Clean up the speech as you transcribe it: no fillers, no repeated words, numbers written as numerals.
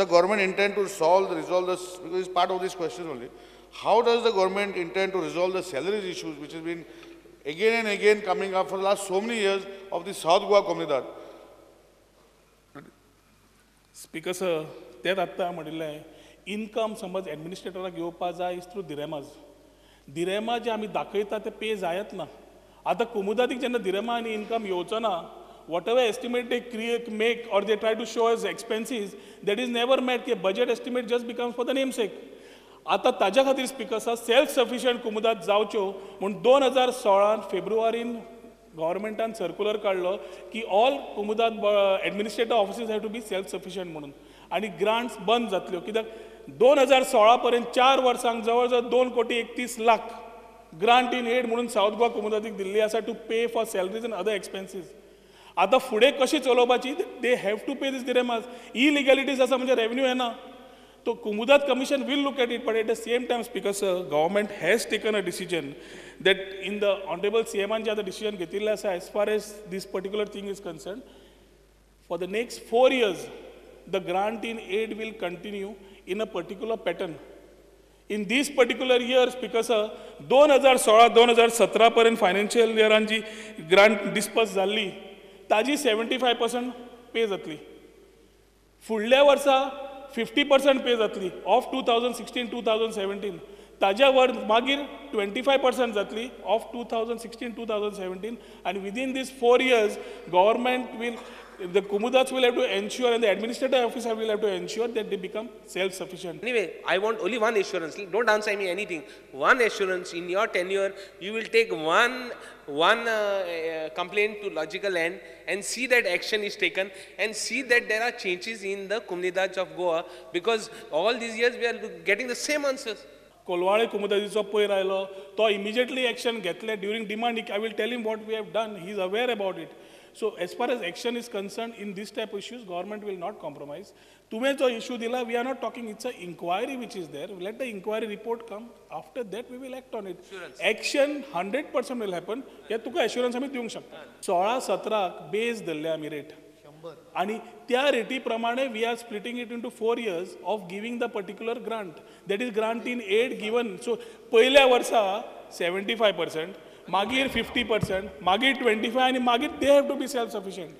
the government intend to solve, resolve this, because it's part of this question only, how does the government intend to resolve the salaries issues which has been again and again coming up for the last so many years of the South Goa Comunidade? Speaker sir, तेच आत्तां म्हणिल्लें, income समज एडमिनिस्ट्रेटराक येवपा जाय is through दिरेमाज. दिरेमा जे आमी दाखयता ते pay जायत ना. आतां कोमुदादीक जेन्ना दिरेमा आनी इनकम येवचो ना, whatever estimate they create, make or they try to show as expenses, that is never met. की budget estimate just becomes for the name sake. आतां ताज्या खातीर स्पीकर सर, सेल्फ सफिशियंट कोमुदाद जावच्यो म्हूण 2016 फेब्रुवारीन गव्हर्मेंटान सर्कुलर काडलो की all Comunidade administrative offices have to be self sufficient म्हणून, आनी grants बंद जातल्यो. कित्याक 2016 पर्यंत 4 वर्सांक जवळ जवळ 2,31,00,000 ग्रांट इन एड म्हणून सावथ गोवा कोमुदादीक दिल्ली आसा to pay for salaries and other expenses. आतां फुडें कशी चलोवपाची, they have to pay this दिरेमास. इलिगॅलिटीज आसा म्हणजे रेवन्यू येना. So Comunidade Commission will look at it, but at the same time, Speaker sir, government has taken a decision that in the Honorable CM जे आतां decision घेतिल्लें आसा as far as this particular thing is concerned, for the next 4 years, the grant in aid will continue in a particular pattern. In this particular year, Speaker sir, 2016 2017 पर्यंत financial इयरान जी grant disperse जाल्ली ताजी 75% pay जातली. फुडल्या वर्सा 50% pay जातली of 2016 2017. ताज्या वर मागीर 25% जातली ऑफ 2016 2017. आनी within these 4 years government will, the Comunidades will have to ensure and the administrative officer will have to ensure that they become self-sufficient. Anyway, I want only one assurance. Don't answer me anything. One assurance: in your tenure, you will take one complaint to logical end and see that action is taken and see that there are changes in the Comunidades of Goa, because all these years we are getting the same answers. Colvale कोमुदादीचो पयर आयलो तो immediately action घेतले during demand. I will tell him what we have done. He is aware about it. So as far as action is concerned in this type of issues, government will not compromise. तुवें जो issue दिला, we are not talking, it's a inquiry which is there. Let the inquiry report come. After that we will act on it. Assurance. Action 100% will happen. हे तुका assurance आमी दिवंक शकता. 16-17 बेस धरले आमी रेट, आनी त्या रेटी प्रमाणे we are splitting it into 4 years of giving the particular grant. That is grant in aid given. So पयल्या वर्सा 75%, मागीर 50%, मागीर 25, आनी मागीर they have to be self sufficient.